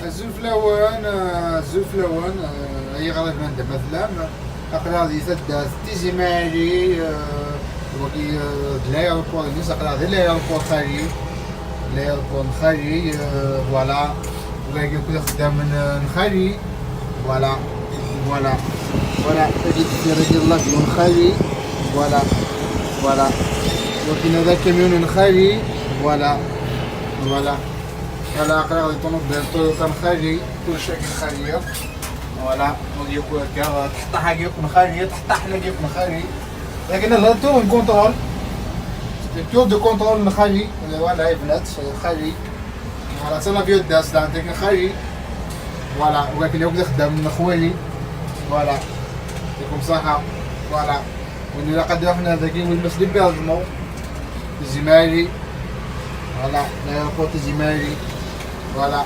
الزلفلاوان الزلفلاوان اي غرض من مثلا اقرا دي تدا تيزي ماري وكي l'aéroport نيس اقرا دي l'aéroport خاري l'aéroport خاري voilà ولا يكون خدام من خاري voilà voilà voilà تجي دير l'avion خاري voilà voilà وكاين هذا كاميون خاري voilà voilà voilà اقرا غادي طوموبيل تويوتا خاري كل شيء خاري voilà يكون هكا تحت حاجه يكون خاري تحت حنا يكون خاري لكن la tour contrôle tour de contrôle خاري voilà بنات خاري voilà c'est l'avion داس عندك خاري voilà ولكن يوك خدام خوالي voilà يعطيكم صحة voilà وين قد رحنا ذاك وين بس l'hébergement زمالي voilà l'aéroport زمالي voilà.